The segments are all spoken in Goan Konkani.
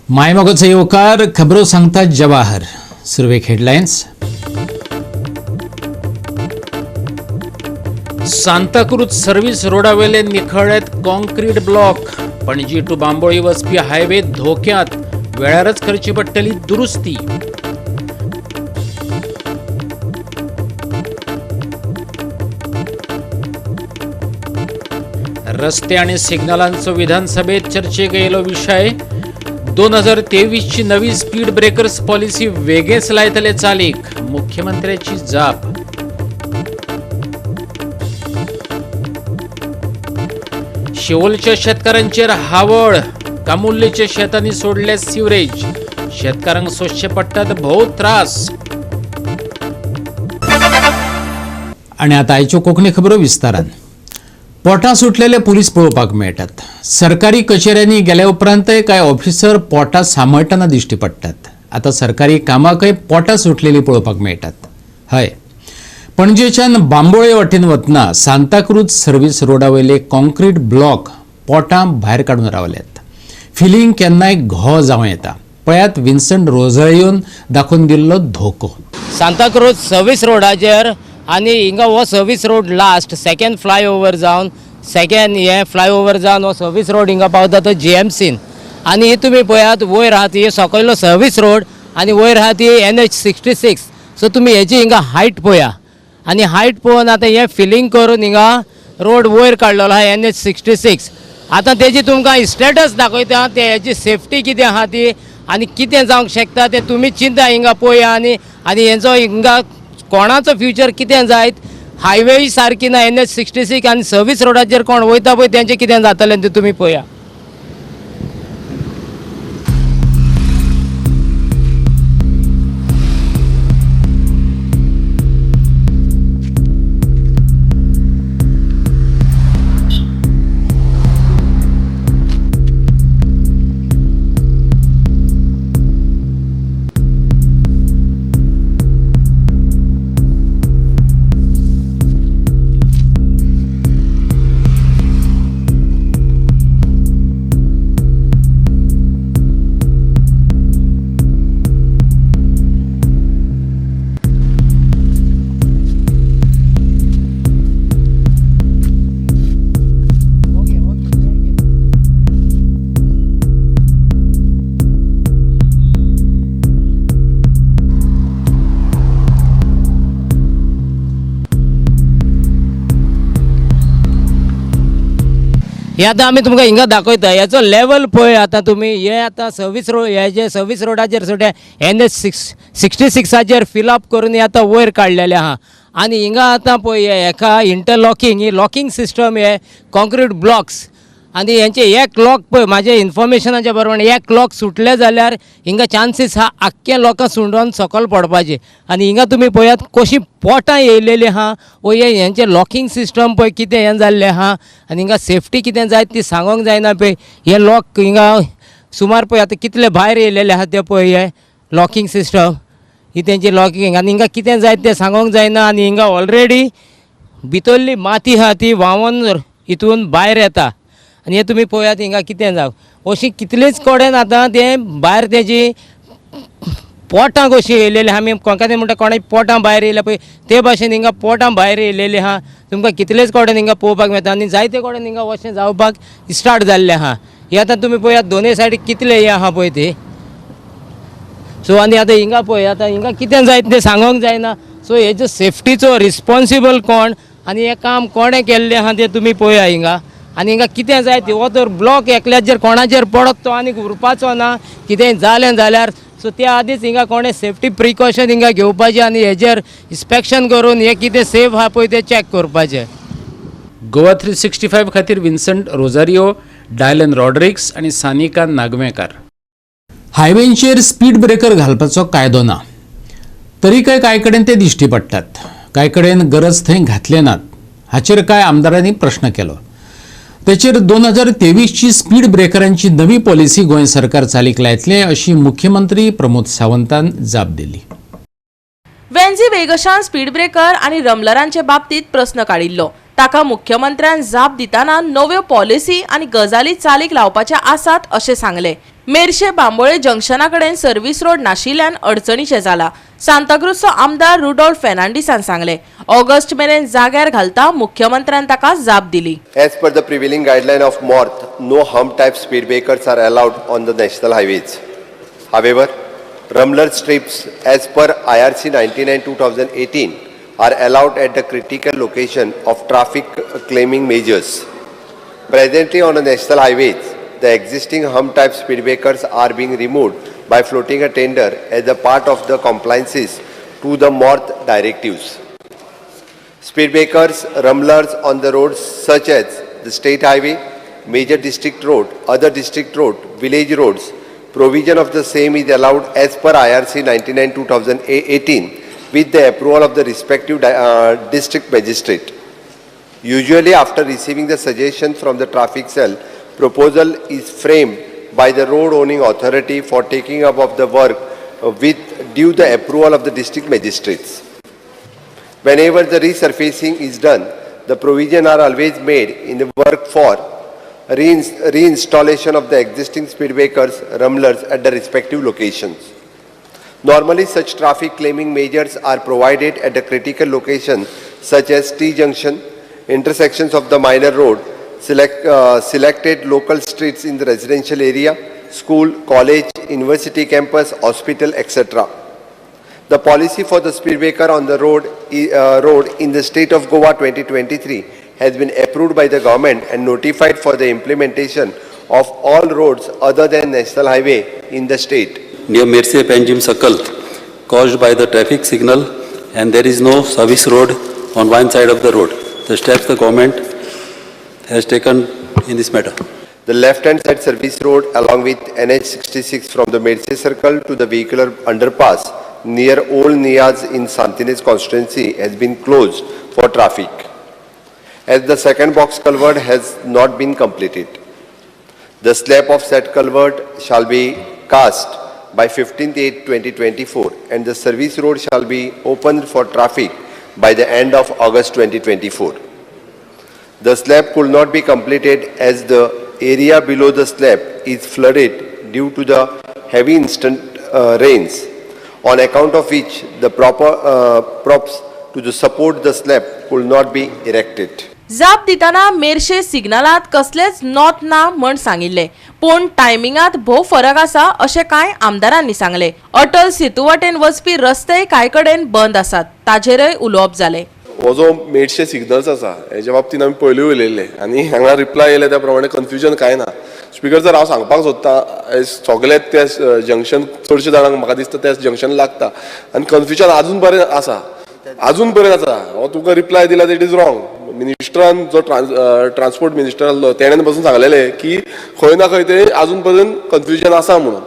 मायमोगाचो येवकार. खबरो सांगतात जवाहर. सुरवेक हेडलायन्स. सांताक्रूज सर्व्हिस रोडावेले निखळ्ळेत concrete block. Panaji to Bambolim वचपी हायवे धोक्यांत, वेळारच करची पडटली दुरुस्ती. रस्ते आणि सिग्नलांचो विधानसभेत चर्चेक येयलो विशय. 2023ची नवी स्पीड ब्रेकर्स पॉलिसी वेगेच लायतले चालीक, मुख्यमंत्र्याची जाप. शिवोलच्या शेतकारांचेर हावळ, कामुल्लेच्या शेतांनी सोडले सिवरेज, शेतकारांक सोंसचे पडटात भोव त्रास. आणि आता आयच्यो कोंकणी खबरो विस्तारान. पोटां सुटलेले पुलीस पळोवपाक मेळटात. सरकारी कचेऱ्यांनी गेल्या उपरांतय कांय ऑफिसर पोटां सांबाळटना दिश्टी पडटात. आतां सरकारी कामाकय पोटां सुटलेली पळोवपाक मेळटात. हय, पणजेच्यान बांबोळे वटेन वतना सांताक्रूज सर्व्हिस रोडा वयले कॉन्क्रीट ब्लॉक पोटां भायर काडून रावल्यात. फिलींग केन्नाय घो जावं येता. पळयात विन्संट रोझारियोन दाखोवन दिल्लो धोको. सांताक्रूज सर्वीस रोडाचेर आनी हिंगा हो service road last second flyover जावन, सेकंड हे फ्लायओवर जावन हो सर्वीस रोड हिंगा पावता तो जीएमसीन. आनी ही तुमी पळयात, वयर आहा ती सकयलो सर्वीस रोड आनी वयर आहा ती NH 66. सो तुमी हेजी हिंगा हायट पळया आनी हायट पळोवन आतां हें फिलींग करून हिंगा रोड वयर काडलेलो आहा NH 66. आतां तेजी तुमकां स्टेटस दाखयता, ते हेजी सेफ्टी कितें आहा ती आनी कितें जावंक शकता तें तुमी चिंता हिंगा पळया. आनी आनी हेंचो हिंगा कोणाचो फ्युचर कितें जायत, हायवेय सारकी ना NH 66 आनी सर्वीस रोडाचेर कोण वयता पळय तेंचें कितें जातलें तें तुमी पळया. हे आतां आमी तुमकां हिंगा दाखयता हेचो लेवल पळय. आतां तुमी हे आतां सर्वीस रोड, हे जे सर्वीस रोडाचेर सुद्दां NH 66चेर फिलअप करून हे आतां वयर काडलेले आहा. आनी हिंगा आतां पळय हे हेका इंटरलॉकींग, ही लॉकींग सिस्टम, हे कॉन्क्रीट ब्लॉक्स आनी हेंचे एक लॉक पळय, म्हाजे इन्फॉर्मेशनाच्या प्रमाणे एक लॉक सुटले जाल्यार हिंगा चान्सीस आहा आख्खे लोकां सुंडोन सकयल पडपाचे. आनी हिंगा तुमी पळयात कशी पोटां येयलेली आहा वो हे हेंचे लॉकींग सिस्टम पळय कितें हें जाल्लें आहा. आनी हिंगा सेफ्टी कितें जायत ती सांगोंक जायना. पळय हे लॉक हिंगा सुमार पळय आतां कितले भायर येयलेले आहा ते पळय, हे लॉकींग सिस्टम ही तेंची लॉकींग. आनी हिंगा कितें जायत तें सांगोंक जायना. आनी हिंगा ऑलरेडी भितरली माती आहा ती व्हांवोन हितून भायर येता. आनी हे तुमी पळयात हिंगा कितें जावं, अशी कितलेच कडेन आतां तें भायर तेजी पोटां कशीं येयलेली आहा. आमी कोंकणी म्हणटा कोणाची पोटां भायर येयल्या पळय ते भाशेन हिंगा पोटां भायर येयलेली आहा. तुमकां कितलेच कडेन हिंगा पळोवपाक मेळटा आनी जायते कडेन हिंगा अशें जावपाक स्टार्ट जाल्लें आहा. हे आतां तुमी पळयात दोनूय सायडीक कितले हे आहा पळय ते. सो आनी आतां हिंगा पळय, आतां हिंगा कितें जायत तें सांगोंक जायना. सो हेजो सेफ्टीचो रिस्पोन्सिबल कोण आनी हें काम कोणें केल्लें आहा तें तुमी पळया हिंगा. आनी हिंगा कितें जायत, हो तर ब्लॉक एकल्याचेर कोणाचेर पडत तो आनीक उरपाचो ना कितेंय जालें जाल्यार. सो त्या आदींच हिंगा कोणें सेफ्टी प्रिकॉशन हिंगा घेवपाचें आनी हेजेर इन्स्पेक्शन करून हें कितें सेफ आहा पळय तें चॅक करपाचें. गोवा 365 खातीर विन्संट रोझारियो, डायलन रॉड्रिक्स आनी सानिका नागवेंकार. हायवेंचेर स्पीड ब्रेकर घालपाचो कायदो ना, तरीकय कांय कडेन ते दिश्टी पडटात. कांय कडेन गरज थंय घातले नात. हाचेर कांय आमदारांनी प्रश्न केलो. तेचेर 2023ची स्पीड ब्रेकरांची नवी पॉलिसी गोंय सरकार चालीक लायतलें अशी मुख्यमंत्री प्रमोद सावंतान जाप दिली. वेंझी वेगशान स्पीड ब्रेकर आनी रमलरांचे बाबतीत प्रस्न काडिल्लो, ताका मुख्यमंत्र्यान जाप दितना नव्यो पॉलिसी आनी गजाली चालीक लावपाचे आसात अशें सांगलें. मेरशे बांबोळे जंक्शना कडेन सर्व्हिस रोड नाशिल्ल्यान अडचणीचें जाला. सांताक्रूजचो आमदार रुडोल्फ फेर्नांडीसान सांगलें, ऑगस्ट मेरेन जाग्यार घालता. मुख्यमंत्र्यान ताका जाप दिली. As per the prevailing guideline of MORTH, no hump type speed breakers are allowed on the national highways. However, rumbler strips as per IRC 99 2018 are allowed at the critical location of traffic claiming measures. Presently on the national highways, the existing hump type speed breakers are being removed by floating a tender as a part of the compliances to the MORTH directives. Speed breakers, rumblers on the roads such as the state highway, major district road, other district road, village roads, provision of the same is allowed as per IRC 99 2018 with the approval of the respective district magistrate. Usually after receiving the suggestion from the traffic cell, proposal is framed by the road owning authority for taking up of the work with due the approval of the district magistrates. Whenever the resurfacing is done, the provision are always made in the work for reinstallation of the existing speed breakers, rumblers at the respective locations. Normally, such traffic claiming measures are provided at the critical locations such as T-junction, intersections of the minor road, selected local streets in the residential area, school, college, university campus, hospital, etc. The policy for the speed breaker on the road in the state of Goa 2023 has been approved by the government and notified for the implementation of all roads other than national highway in the state. Near Merces Panjim Circle caused by the traffic signal, and there is no service road on one side of the road. The steps the government has taken in this matter. The left-hand side service road along with NH 66 from the Merces Circle to the vehicular underpass near Old Niaz in Santinez constituency has been closed for traffic, as the second box culvert has not been completed. The slab of said culvert shall be cast by 15/8/2024 and the service road shall be opened for traffic by the end of August 2024. The slab could not be completed as the area below the slab is flooded due to the heavy instant rains, on account of which the proper props to the support the slab could not be erected. जाप दितना मेरशे सिग्नलात कसलेच नोत ना म्हण सांगिल्ले, पूण टायमिंगात भोव फरक आसा अशें कांय आमदारांनी सांगले. अटल सेतू वाटेन वचपी रस्तेय कांय कडेन बंद आसात, ताचेरय उलोवप जालें. हो जो मेरशे सिग्नल्स आसा, हेज्या बाबतीन आमी पयलीं उलयल्ले आनी हांगा रिप्लाय येयले त्या प्रमाणे कन्फ्युजन कांय ना. स्पिकर सर, हांव सांगपाक सोदतां, हे सगळे ते जंक्शन चडशे जाणांक म्हाका दिसता त्या जंक्शन लागता आनी कन्फ्युजन अजून पर्यंत आसा, अजून पर्यंत आसा. हो तुका रिप्लाय दिला, it is wrong. मिनिस्टरान जो ट्रान्सपोर्ट मिनिस्टर आसलो, तेणेन पसून सांगलेलें की खंय ना खंय ते अजून पर्यंत कन्फ्युजन आसा म्हणून.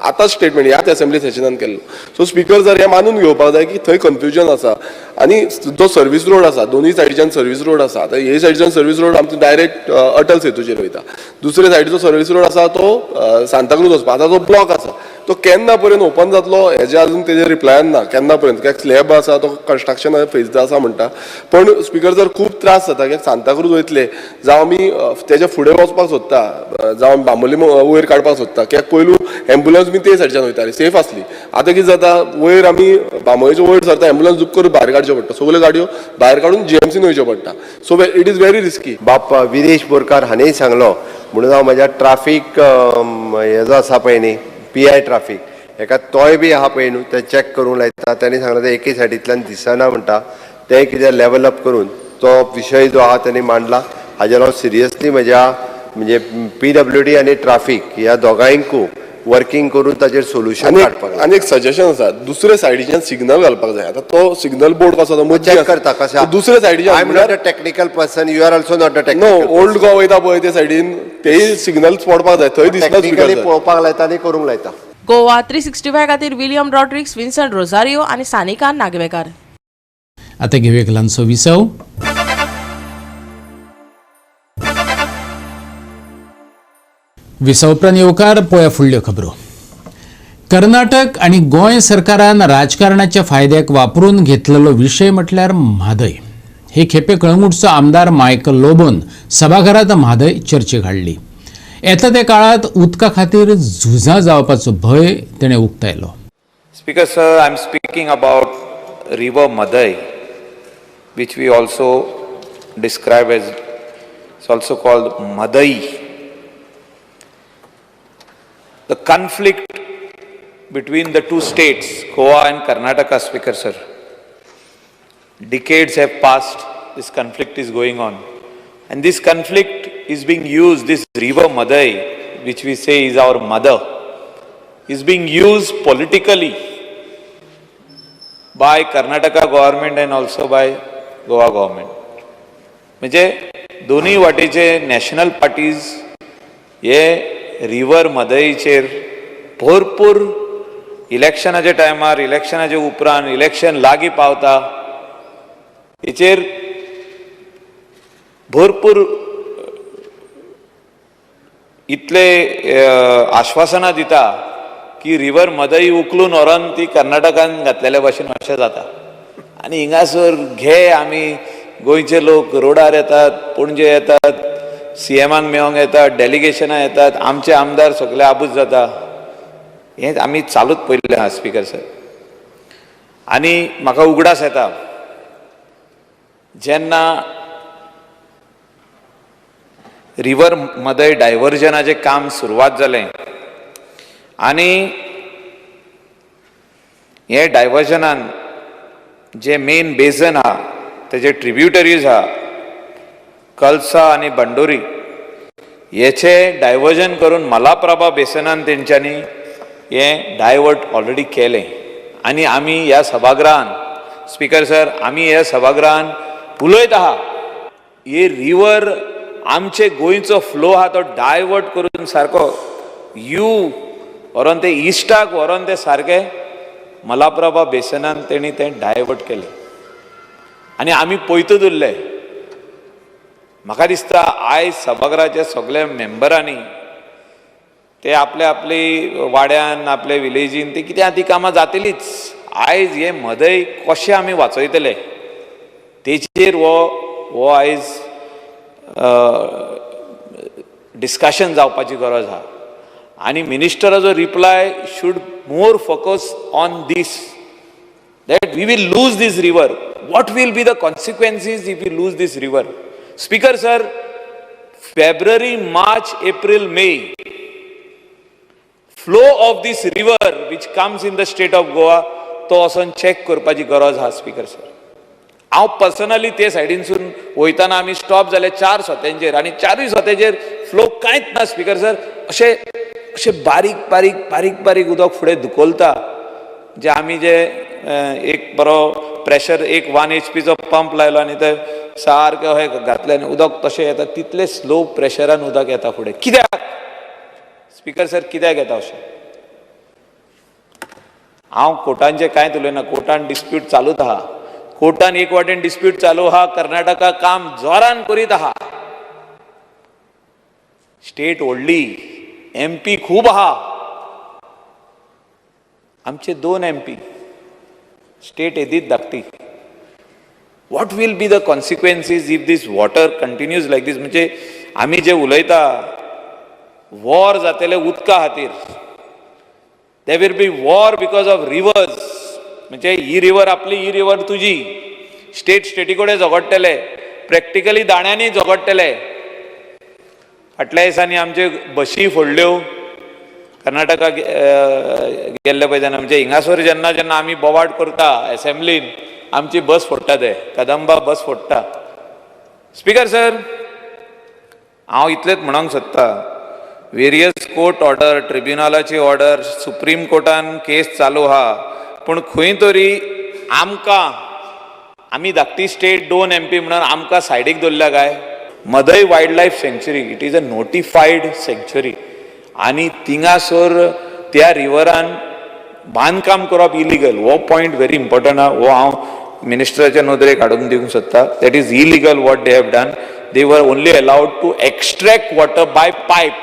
आतांच स्टेटमेंट ह्याच असेंब्ली सेशनान केल्लो. सो स्पिकर सर, हें मानून घेवपाक जाय की थंय कन्फ्युजन आसा आनी जो सर्वीस रोड आसा, दोनूय सायडीच्यान सर्वीस रोड आसा. आतां हे सायडीच्यान सर्वीस रोड आमचो डायरेक्ट अटल सेतूचेर वयता, दुसरे सायडीचो सर्वीस रोड आसा तो सांताक्रूज वचपा. आतां जो ब्लॉक आसा तो केन्ना पर्यंत ओपन जातलो, हेजे अजून तेजेर रिप्लायन ना केन्ना पर्यंत, कित्याक स्लॅब आसा तो कन्स्ट्रक्शन फेज आसा म्हणटा. पण स्पिकर सर, खूब त्रास जाता कित्याक सांताक्रूज वयतले जावं आमी तेज्या फुडें वचपाक सोदता, जावं बांबोली वयर काडपाक सोदता, कित्याक पयलू एम्बुलन्स बी ते सायडच्यान वयताली, सेफ आसली. आतां कितें जाता, वयर आमी बांबोळेचे वयर सरता, एम्बुलन्स झूप करून भायर काडच्यो पडटा, सगल्यो गाडयो भायर काडून जीएमसीन वयच्यो पडटा. So it is very risky. बाप विरेश बोरकार हाणें सांगलो म्हणून हांव म्हज्या ट्राफीक हे जो आसा पळय न्ही, पी I traffic हेका, तोय बी आहा पळय न्हू, ते चॅक करूंक लायता. तेणी सांगलां ते एके सायडींतल्यान दिसना म्हणटा, तें कितें लेवल अप करून तो विशय जो आहा तेणी मांडला. हाजेर हांव सिरियसली म्हज्या म्हणजे पीडब्ल्यूडी आनी ट्राफीक ह्या दोगांयकू वर्किंग करून ताचेर सोल्युशन आनी काडपाक आनी एक सजेशन आसा, दुसरे सायडीच्यान सिग्नल घालपाक जाय. आतां तो सिग्नल बोर्ड कसो तो चॅक करता कशें. दुसरे सायडीच्यान I am not a technical person, you are also not a no technical. Old Goa वयता पळय ते सायडीन, तेय सिग्नल पडपाक जाय थंय दिसना. टेक्निकली पळोवपाक लायता आनी करूंक लायता. गोवा 365 खातीर विलियम रॉड्रिक्स, विन्संट रोझारियो आनी सानिका नागवेकार. आता घेऊया एक ल्हानसो विसव. विसव उपरांत येवकार. पळोवया फुडल्यो खबरो. कर्नाटक आनी गोंय सरकारान राजकारणाच्या फायद्याक वापरून घेतलेलो विशय म्हटल्यार म्हादय. हे खेपे कळंगूटचो आमदार मायकल लोबोन सभाघरात म्हादय चर्चेक हाडली. येता त्या काळांत उदका खातीर झुजां जावपाचो भंय तेणें उक्तायलो. Speaker sir, I am speaking about river Mhadei, which we also describe as, it's also called Madai. The conflict between the two states, Goa and Karnataka, Speaker sir. Decades have passed, this conflict is going on. And this conflict is being used, this river Mhadei, which we say is our mother, is being used politically by Karnataka government and also by Goa government. म्हणजे दोनूय वाटेचे नॅशनल पार्टीज हे रिवर मदईचेर भरपूर इलेक्शनाच्या टायमार, इलेक्शनाच्या उपरांत, इलेक्शन लागीं पावता, हेचेर भरपूर इतले आश्वासनां दिता की रिवर मदई उखलून व्हरोन ती कर्नाटकान घातलेल्या भशेन अशें जाता. आनी हिंगासर घे आमी गोंयचे लोक रोडार येतात, पणजे येतात, सीएमाक मेळोंक येतात, डेलिगेशनां येतात, आमचे आमदार सगळे आबूज जाता. हें आमी चालूच पळयल्लें आहा, स्पिकर सर. आनी म्हाका उगडास येता जेन्ना रिवर मदय डायवर्जनाचें काम सुरवात जालें आनी हे डायवर्जनान जे मेन बेजन आहा तेजे ट्रिब्युटरीज आहा, कलसा आनी बंडोरी, हेचे डायवर्जन करून मलाप्रभा बेसनान तेंच्यांनी हें डायवर्ट ऑलरेडी केलें. आनी आमी ह्या सभागृहान, स्पिकर सर, आमी ह्या सभागृहान उलयत आहा, हे रिवर आमचे गोंयचो फ्लो आहा तो डायवर्ट करून सारको you व्हरोन ते इस्टाक व्हरोन ते सारके मलाप्रभा बेसनान तेणी तें डायवर्ट केलें आनी आमी पळयतच उरले. म्हाका दिसता आयज सभाघराच्या सगल्या मेंबरांनी ते आपले आपले वाड्यान, आपले विलेजीन ते कितें आहा ती कामां जातलीच. आयज हे मदय कशें आमी वाचयतले तेचेर हो आयज डिस्कशन जावपाची गरज आहा. आनी मिनिस्टराचो reply should more focus on this, that we will lose this river. What will be the consequences if we lose this river? Speaker sir, February, March, April, May, flow of this river which comes in the state of Goa, तो वचोन चॅक करपाची गरज आहा, स्पीकर सर. हांव पर्सनली ते सायडीनसून वयताना आमी स्टॉप जाले चार सोत्यांचेर आनी चारूय सोत्याचेर फ्लो कांयच ना, स्पीकर सर. अशें अशें बारीक बारीक बारीक बारीक उदक फुडें धुकलता, जे आमी जे एक बरो प्रेशर, एक 1 एचपीचो पंप लायलो आनी ते सारकें अशें घातलें आनी उदक तशें येता, तितलें स्लो प्रेशरान उदक येता फुडें. कित्याक, स्पीकर सर, कित्याक येता अशें? हांव कोर्टांचें कांयच उलयना. कोर्टान डिस्प्यूट चालूच आहा. कोर्टान एक वाटेन डिस्प्यूट चालू आहा, कर्नाटका काम जोरान करीत आहा. स्टेट व्हडली, एमपी खूब आहा, आमचे दोन एमपी, स्टेट येदीच धाकटी. What will be the consequences if this water continues like this? म्हणजे आमी जे उलयता, वॉर जातले उदका खातीर. There will be war because of rivers. म्हणजे ही रिवर आपली, ही रिवर तुजी, स्टेट स्टेटी कडेन झगडटले, प्रॅक्टिकली दाण्यांनी झगडटले. फाटल्या दिसांनी आमच्यो बशी फोडल्यो कर्नाटका गेल्ले पळय तेन्ना. म्हणजे हिंगासर जेन्ना जेन्ना आमी बोवाट करता एसेंब्लीन, आमची बस फोडटा, ते कदंबा बस फोडटा. स्पीकर सर, हांव इतलेंच म्हणूंक सोदता, वेरियस कोर्ट ऑर्डर, ट्रिब्युनलाची ऑर्डर, सुप्रीम कोर्टान केस चालू आहा, पूण खंय तरी आमकां, आमी धाकटी स्टेट, दोन एमपी म्हणून आमकां सायडीक दवरल्या काय? Mhadei wild life sanctuary, it is a notified sanctuary आनी थिंगासर त्या रिवरान बांदकाम करप इलिगल. हो पॉयंट व्हेरी इम्पॉर्टंट आहा. हो हांव मिनिस्टराच्या नदरेक हाडून दिवंक सोदता. That is illegal what they have done. They were only allowed to extract water by pipe,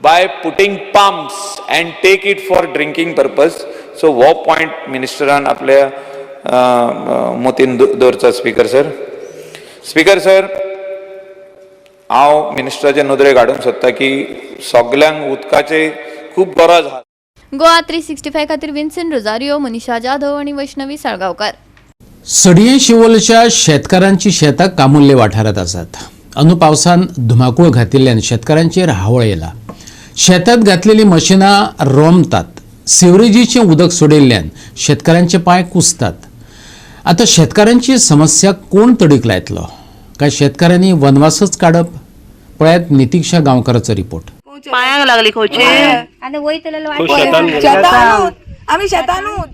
by putting pumps and take it for drinking purpose. So हो पॉयंट मिनिस्टरान आपल्या मतीन दवरचो, स्पीकर सर. Speaker sir, हांव मिनिस्टराचे नदरेक हाडूंक सोदतां की सगल्यांक उदकाची खूब गरज आहा. गोवा 365 खातीर विन्सन रोजारियो, मनीषा जाधव आणि वैष्णवी साळगांवकार. सडयें शिवोलच्या शेतकारांची शेतां कामुल्ले वाठारांत आसात. अंदू पावसान धुमाकूळ घातिल्ल्यान शेतकारांचेर हावळ येला. शेतांत घातलेली मशिनां रोमतात. सिवरेजीचें उदक सोडिल्ल्यान शेतकारांचे पांय कुसतात. आतां शेतकारांची समस्या कोण तडीक लायतलो? काय शेतकारांनी वनवासच काडप? पळयात नितिक्षा गांवकाराचो रिपोर्ट. पायांक लागली खंयचे. आमी शेतानूच.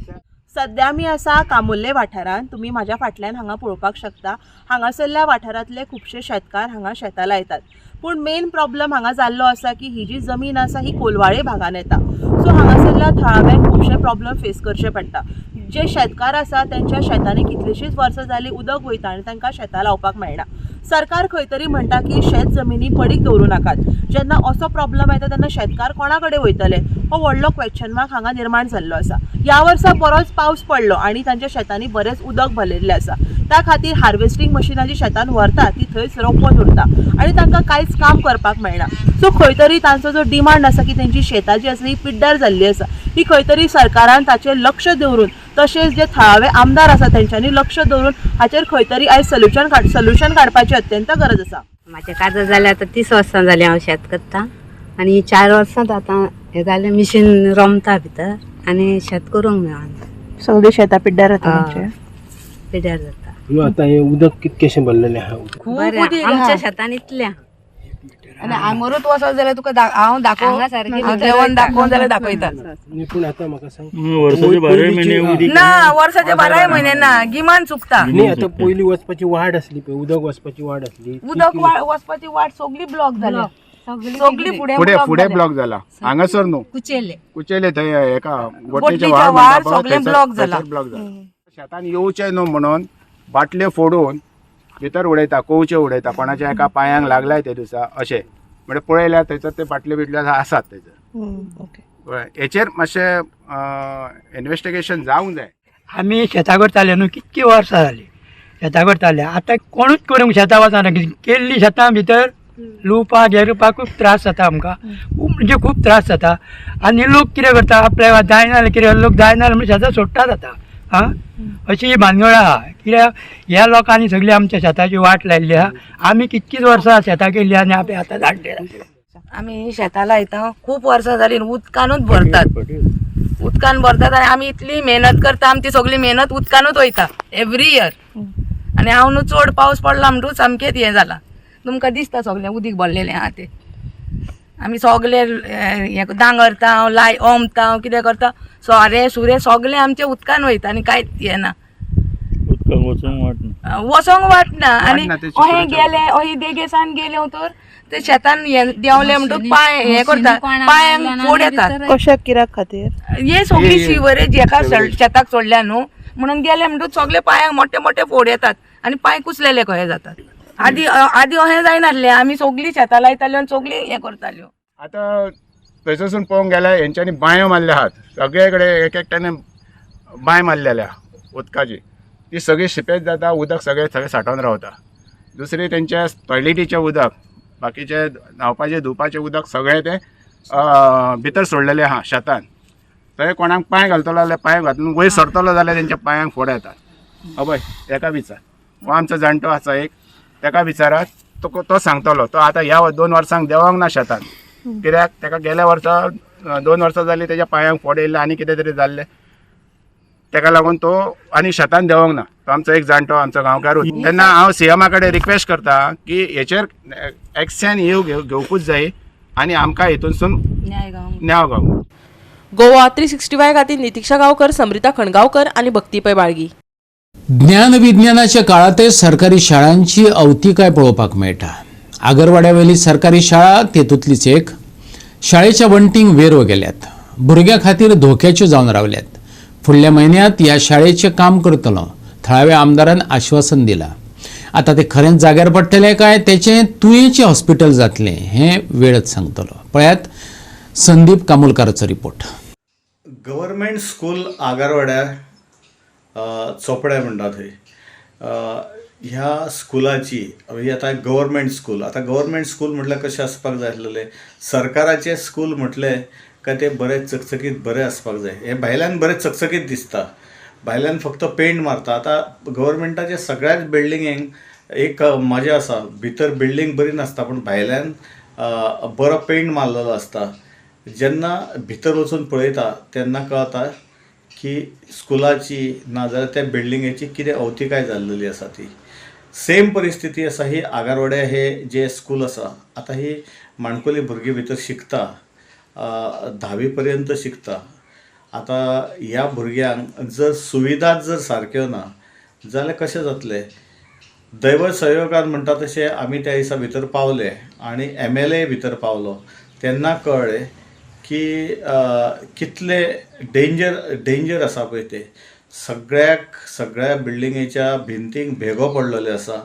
सध्या आमी आसा कामुल्ले वाठारांत. तुमी म्हाज्या फाटल्यान हांगा पळोवपाक शकता. हांगासरल्या वाठारांतले खुबशे शेतकार हांगा शेतां लायतात. पूण मेन प्रॉब्लम हांगा जाल्लो आसा की ही जी जमीन आसा ही कोलवाळे भागान येता. सो हांगासरल्या थळाव्यांक खुबशे प्रॉब्लम फेस करचे पडटा. जे शेतकार आसा तेंच्या शेतांनी कितलींशींच वर्सां जालीं उदक वयता आनी तांकां शेतां लावपाक मेळना. सरकार खंय तरी म्हणटा की शेत जमिनी पडीक दवरूं नाकात. जेन्ना असो प्रॉब्लम येता तेन्ना शेतकार कोणा कडेन वयतले हो व्हडलो क्वेश्चन मार्क हांगा निर्माण जाल्लो आसा. ह्या वर्सा बरोच पावस पडलो आनी तांच्या शेतांनी बरेंच उदक भरिल्लें आसा. त्या खातीर हार्वेस्टींग मशिनां जी शेतान व्हरता ती थंयच रोखून उरता आनी तांकां कांयच काम करपाक मेळना. सो खंय तरी तांचो जो डिमांड आसा की तेंची शेतां जी आसा ही पिड्ड्यार जाल्ली आसा, ती खंय तरी सरकारान ताचेर लक्ष दवरून तशेंच जे थळावे आमदार आसा तेंच्यांनी लक्ष दवरून हाचेर खंय तरी आयज सोल्युशन काडपाची अत्यंत गरज आसा. म्हाजें काजार जालें आतां 30 वर्सां जालीं हांव शेत करता आनी 4 वर्सां आतां हें जालें मिशीन रोमता भितर आनी शेत करूंक मेळना. सगळीं शेतां पिड्ड्यार जाता. पिड्ड्यार जाता. आतां हें उदक कितकेशें भरलेलें आहा? बरें, आमच्या शेतान इतलें. आनी हांगरूच वचत जाल्यार तुका हांव दाखोवं, देवान दाखोवन जाल्यार दाखयता. पूण आतां म्हाका सांग, वर्साचे 12 म्हयने ना, वर्साचे 12 म्हयने ना, गिमान चुकता. न्ही, आतां पयलीं वचपाची वाट आसली पळय, उदक वचपाची वाट आसली, उदक वचपाची वाट सगळी ब्लॉक जाली. सगळी फुडें फुडें ब्लॉक जाला हांगासर न्हू, कुचेले कुचेले थंय एका गोटलीच्या व्हाळ सगळें ब्लॉक जाला. ब्लॉक जाला. शेतान येवचें न्हू म्हणून बाटल्यो फोडून भितर उडयता, कोवचे उडयता. कोणाच्या एका पांयांक लागलाय ते दिसा अशें म्हणजे पळयल्यार थंयसर ते बाटल्यो बिटल्यो आसात थंयसर. हेचेर मातशें इन्वेस्टिगेशन जावंक जाय. आमी शेतां करताले न्हू, कितकी वर्सां जालीं शेतां करताले. आतां कोणूच करूंक शेतां वचना. केल्ली शेतां भितर लुवपाक हें खूब त्रास जाता आमकां, खूब म्हणजे खूब त्रास जाता. आनी लोक कितें करता, आपल्या जायना जाल्यार कितें लोक जायना जाल्यार म्हणून शेतां सोडटात आतां. आं, अशी ही भानगड आहा. कित्याक ह्या लोकांनी सगळी आमच्या शेताची वाट लायिल्ली आहा. आमी कितकीच वर्सां शेतां केल्ली आनी आमी आतां जाणटे. आमी शेतां लायता खूब वर्सां जालीं, उदकानूच भरतात, उदकान भरतात आनी आमी इतली मेहनत करता, आमची सगळी मेहनत उदकानूच वयता एवरी इयर. आनी हांव न्हू चड पावस पडला म्हणटूच सामकेंच हें जालां. तुमकां दिसता सगळें उदीक भरलेलें आहा तें. आमी सगळे हें दांगरता, लाय ओमता, कितें करता, सोरे सुरे सगळें आमचें उदकान वयता आनी कांयच हें ना, वचोंक वाट ना. आनी अहें गेले अहें देगेसान गेले तर ते शेतान देंवले म्हणटकच पांय हें करता, पांयांक फोड येतात. कशाक कित्याक खातीर हे सगळी सिवरेज हेका शेताक सोडल्या न्हू म्हणून गेले म्हणटकच सगळे पांयांक मोठे मोठे फोड येतात आनी पांय कुसलेले कशे जातात. आदी आदी अहें जायनासलें, आमी सगळीं शेतां लायताल्यो आनी सगळीं हें करताल्यो. आतां थंयसरसून पळोवंक गेल्यार हेंच्यांनी बांयो मारल्या आहात सगळे कडेन, एक एकट्याने बांय मारलेल्या आहा उदकाची, ती सगळी शिपेज जाता, उदक सगळें सगळें सांठोवन रावता. दुसरी तेंच्या टॉयलेटीचें उदक, बाकीचें न्हांवपाचें धुवपाचें उदक सगळें तें भितर सोडलेलें आहा शेतान. थंय कोणाक पांय घालतलो जाल्यार पांय घालून वयर सरतलो जाल्यार तेंच्या पांयांक फोड येतात. अभय तेका विचार, हो आमचो जाणटो आसा एक, तेका विचारात, तो सांगतलो. तो आतां ह्या 2 वर्सांक देंवोंक ना शेतान, कित्याक तेका गेल्या वर्सा 2 वर्सां जालीं तेज्या पांयांक फोड येयल्ले आनी कितें तरी जाल्लें, तेका लागून तो आनी शेतान देंवोंक ना. तो आमचो एक जाणटो, आमचो गांवकारूच. तेन्ना हांव सीएमा कडेन रिक्वेस्ट करता की हेचेर एक्शन घेवकूच जाय आनी आमकां हितूनसून न्याय गावंक. गोवा 365 खातीर नितिक्षा गांवकर, समृता खणगांवकर आनी भक्ती पै बाळगी. ज्ञान विज्ञानाच्या काळातय सरकारी शाळांची अवतिकाय पळोवपाक मेळटा. आगरवाड्यावेली सरकारी शाळा तेतूंतलीच एक. शाळेच्या वण्टींक वेरो गेल्यात, भुरग्यां खातीर धोक्याच्यो जावन रावल्यात. फुडल्या म्हयन्यांत ह्या शाळेचें काम करतलो थळाव्या आमदारान आश्वासन दिलां. आतां तें खरेंच जाग्यार पडटलें काय तेचें तुयेंचें हॉस्पिटल जातलें हें वेळच सांगतलो. पळयात संदीप कामुलकाराचो रिपोर्ट. गव्हर्मेंट स्कूल आगरवाड्या चोपड्या म्हणटा थंय ह्या स्कुलाची, ही आतां गव्हर्मेंट स्कूल, आतां गव्हर्मेंट स्कूल म्हटल्यार कशें आसपाक जाय आसलेलें, सरकाराचें स्कूल म्हटलें काय तें बरें चकचकीत बरें आसपाक जाय. हें भायल्यान बरें चकचकीत दिसता, भायल्यान फक्त पेंट मारता. आतां गव्हर्मेंटाच्या सगळ्याच बिल्डिंगेंक एक मजा आसा, भितर बिल्डींग बरी नासता पूण भायल्यान बरो पेंट मारलेलो आसता. जेन्ना भितर वचून पळयता तेन्ना कळता की स्कुलाची नाजाल्यार त्या बिल्डिंगेची कितें अवतिकाय जाल्लेली आसा. ती सेम परिस्थिती आसा ही आगारवाड्या हे जे स्कूल आसा. आतां ही माणकुली भुरगीं भितर शिकता, 10वी पर्यंत शिकता. आतां ह्या भुरग्यांक जर सुविधाच जर सारक्यो ना जाल्यार कशें जातलें? दैव संयोगान म्हणटा तशें आमी त्या दिसा भितर पावले आनी MLA भितर पावलो तेन्ना कळ्ळें की कितले डेंजर आसा पळय तें. सगळ्या बिल्डिंगेच्या भिंतींक भेगो पडलेले आसा,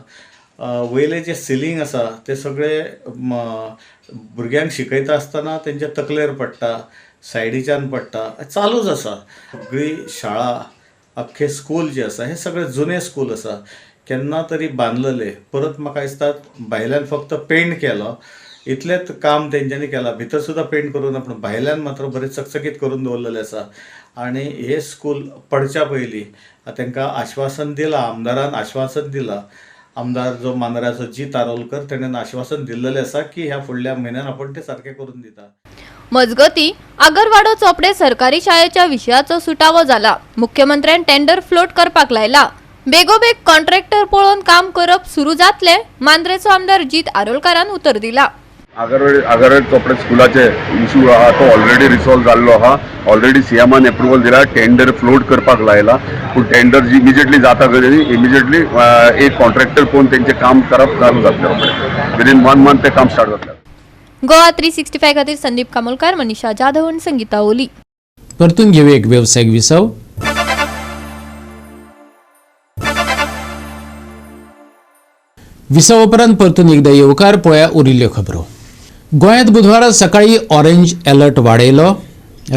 वयलें जें सिलींग आसा तें सगळें भुरग्यांक शिकयता आसतना तेंच्या तकलेर पडटा, सायडीच्यान पडटा, चालूच आसा. सगळी शाळा अख्खे स्कूल जे आसा हे सगळे जुने स्कूल आसा, केन्ना तरी बांदलेले. परत म्हाका दिसता भायल्यान फक्त पेंट केलो इतलेंच काम तेंच्यांनी केलां, भितर सुद्दां पेंट करूं ना पूण भायल्यान मात्र बरें चकचकीत करून दवरलेलें आसा. आनी हे स्कूल पडच्या पयलीं तांकां आश्वासन दिलां, आमदारान आश्वासन दिलां, आमदार जो मांद्र्याचो जीत आरोलकर तेणेन आश्वासन दिल्लेलें आसा की ह्या फुडल्या म्हयन्यान आपूण तें सारकें करून दिता. मजगती आगरवाडो चोपडे सरकारी शाळेच्या विशयाचो सुटावो जाला. मुख्यमंत्र्यान टेंडर फ्लोट करपाक लायला. बेगोबेग कॉन्ट्रॅक्टर पळोवन काम करप सुरू जातले, मांद्रेचो आमदार जीत आरोलकारान उतर दिला. आगरवाडे चोपडे स्कुलाचे इशू आहा तो ऑलरेडी रिसॉल्व जाल्लो आहा. ऑलरेडी सीएमान एप्रुवल दिला, टेंडर फ्लोट करपाक लायला. पूण टेंडर जी इमिजिएटली जाता इमिजिएटली एक कॉन्ट्रॅक्टर पळोवन तेंचें काम करप चालू जातलें रोखडें. विदीन 1 मंथ तें काम स्टार्ट जातलें. गोवा 365 खातीर संदीप कामोलकार, मनीषा जाधव आनी संगीता ओली. परतून घेवया एक वेवसायीक विसव. विसव उपरांत परतून एकदा येवकार. पळया उरिल्ल्यो खबरो. गोंयांत बुधवारा सकाळी ऑरेंज अलर्ट वाडयलो.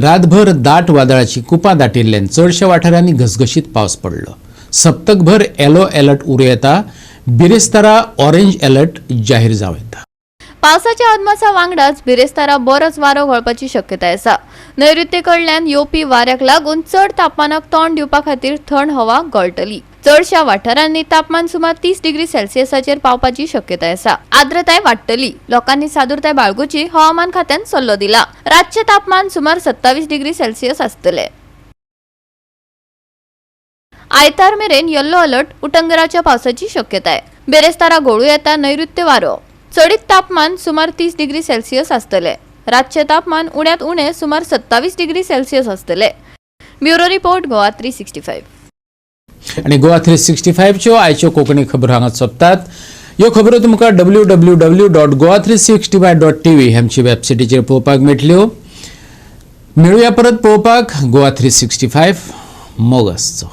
रातभर दाट वादळाची कुपां दाटिल्ल्यान चडश्या वाठारांनी घसघशीत पावस पडलो. सप्तकभर येलो अलर्ट उरूं येता. बिरेस्तारा ऑरेंज अलर्ट जाहीर जावं येता. पावसाच्या अदमासा वांगडाच बिरेस्तारा बरोच वारो घोळपाची शक्यताय आसा. नैऋत्य कडल्यान येवपी वाऱ्याक लागून चड तापमानाक तोंड दिवपा खातीर थंड हवा गळटली. चडश्या वाठारांनी तापमान सुमार 30 डिग्री सेल्सियसाचेर पावपाची शक्यताय आसा. आर्द्रताय वाडटली. लोकांनी सादूरताय बाळगुची हवामान खात्यान सल्लो दिला. रातचें तापमान सुमार 27 डिग्री सेल्सियस आसतले. आयतार मेरेन येल्लो अलर्ट उटंगराच्या पावसाची शक्यताय. बेरेस्तारा घोळू येता नैऋत्य वारो. चडीत तापमान सुमार 30 डिग्री सेल्सियस आसतले. रातचें तापमान उण्यांत उणें सुमार 27 डिग्री सेल्सियस आसतले. Bureau report, Goa 365. आनी गोवा 365च्यो आयच्यो कोंकणी खबरो हांगा सोंपतात. ह्यो खबरो तुमकां www.goa365.tv हे आमची वेबसायटीचेर पळोवपाक मेळटल्यो. मेळुया परत पळोवपाक गोवा 365. मोग आसचो.